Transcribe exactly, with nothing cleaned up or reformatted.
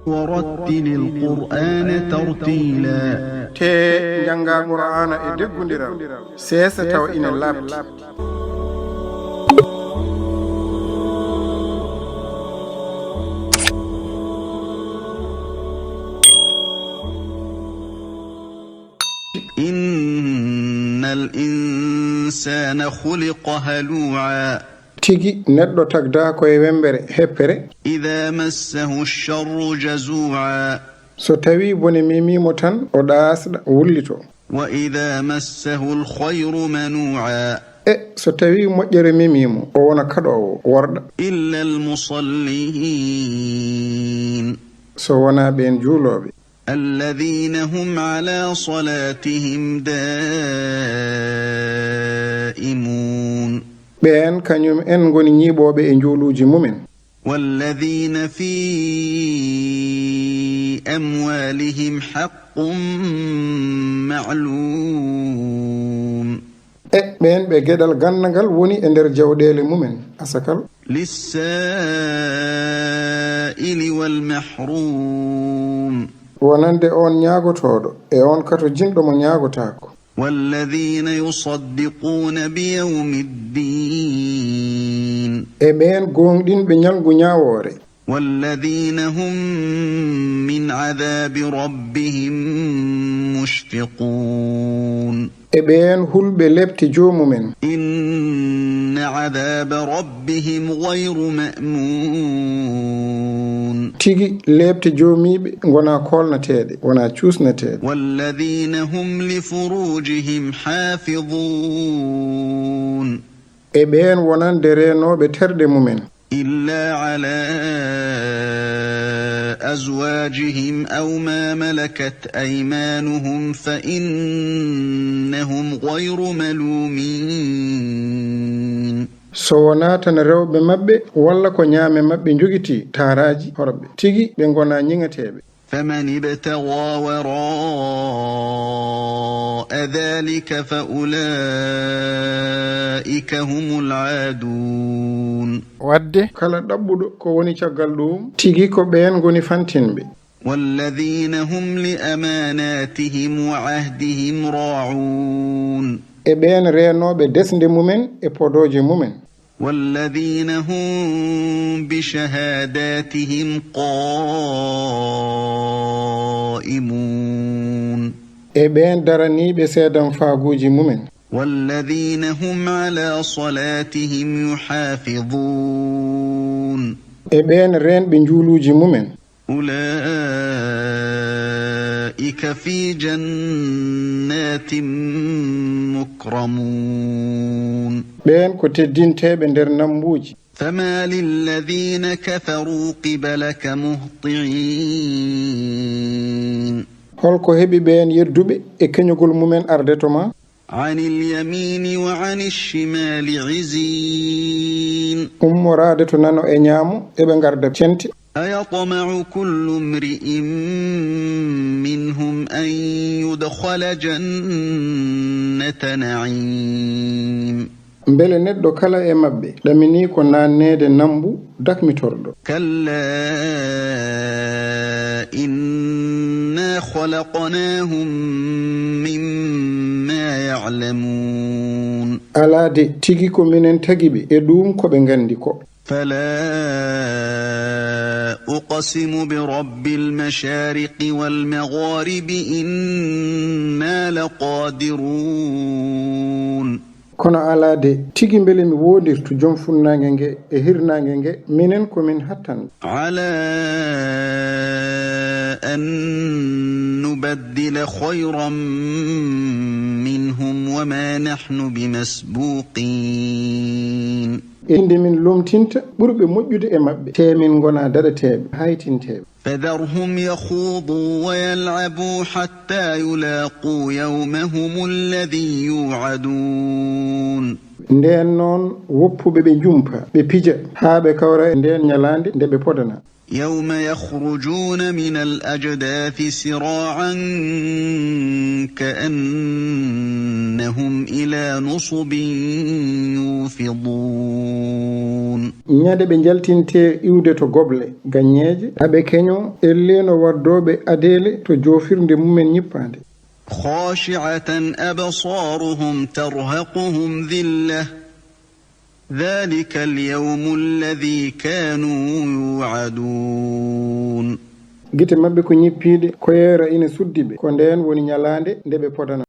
ورتل القرآن ترتيلا. Tee njanngaa Qur'aana e deggundiral, seesa tawa ina laaɓti. إن الإنسان خلق هلوعا. Tigi neɗɗo tagdaa ko e wemmbere, heppere. إذا مسه الشر جزوعا. So tawii bone memii mo tan, o ɗaasɗa, wullitoo. وإذا مسه الخير منوعا. E so tawii moƴƴere memii mo, o wona kaɗoowo, worɗa. إلا المصلين. So wonaa ɓeen juulooɓe. الذين هم على صلاتهم دائمون. Ɓeen kañum en ngoni ñiiɓooɓe e njuuluuji mumen. والذين في أموالهم حق معلوم. E ɓeen ɓe geɗal ganndangal woni e nder jawɗeele mumen, asakal. للسائل والمحروم. Wonande oon ñaagotooɗo e oon katojinɗo mo ñaagotaako. والذين يصدقون بيوم الدين. E ɓeen gooŋɗinɓe ñalngu ñaawoore. والذين هم من عذاب ربهم مشفقون. E ɓeen hulɓe leepte joomumen. إن عذاب ربهم غير مأمون. Tigi leepte joomiiɓe ngonaa koolnateeɗe, wonaa cuusneteeɗe. والذين هم لفروجهم حافظون. E ɓeen wonande reenooɓe terɗe mumen. إلا على أزواجهم أو ما ملكت أيمانهم فإنهم غير ملومين. So wonaa tan rewɓe maɓɓe walla ko ñaame maɓɓe njogitii, taaraaji horɓe, tigi ɓe ngonaa ñiŋateeɓe. فمن ابتغى وراء ذلك فأولئك هم العادون. Waɗde kala ɗaɓɓuɗo ko woni caggal ɗuum, tigi ko ɓeen ngoni fantinɓe. والذين هم لأماناتهم وعهدهم راعون. E ɓeen reenooɓe desnde mumen e podooje mumen. والذين هم بشهاداتهم قائمون. E ɓeen daraniiɓe seedanfaaguuji mumen. والذين هم على صلاتهم يحافظون. E ɓeen reenɓe njuuluuji mumen. أولئك في جنات مكرمون. Ɓeen ko teddinteeɓe nder nammbuuji. فما للذين كفروا قبلك مهطعين. Hol ko heɓi ɓeen yedduɓe e keñugol mumen arde to maa? عن اليمين وعن الشمال عزين. Ummoraade to nano e ñaamo, eɓe ngarda centi. أيطمع كل امرئ منهم أن يدخل جنة نعيم. Mbele neɗɗo kala e maɓɓe ɗaminii ko naanneede nammbu dakmitorɗo? كلا إنا خلقناهم مما يعلمون. Alaa de, tigi ko minen tagi ɓe e ɗuum ko ɓe nganndi ko. فلا أقسم برب المشارق والمغارب إنا لقادرون. Kono alaa de, tigi mbele mi woondirtu Joom funnaange nge e hirnaange nge, minen ko min hattanɓe. على أن نبدل خيرا منهم وما نحن بمسبوقين. E innde min lomtinta ɓurɓe moƴƴude e maɓɓe, tee min ngonaa daɗeteeɓe, haytinteeɓe. فذرهم يخوضوا ويلعبوا حتى يلاقوا يومهم الذي يوعدون. Ndeen noon, woppuɓe ɓe njumpa, ɓe pija, haa ɓe kawra e ndeen ñalaande nde ɓe podana. يوم يخرجون من الأجداث سراعا كأنهم إلى نصب يوفضون. Ñande ɓe njaltintee iwde to goble gaññeeje, aɓe keñoo ellee no waddooɓe adeele to joofirnde mumen ñippaande. خاشعة أبصارهم ترهقهم ذلة ذلك اليوم الذي كانوا يوعدون. Gite maɓɓe ko ñippiiɗe, koyeera ina suddi ɓe. Ko ndeen woni ñalaande nde ɓe podana.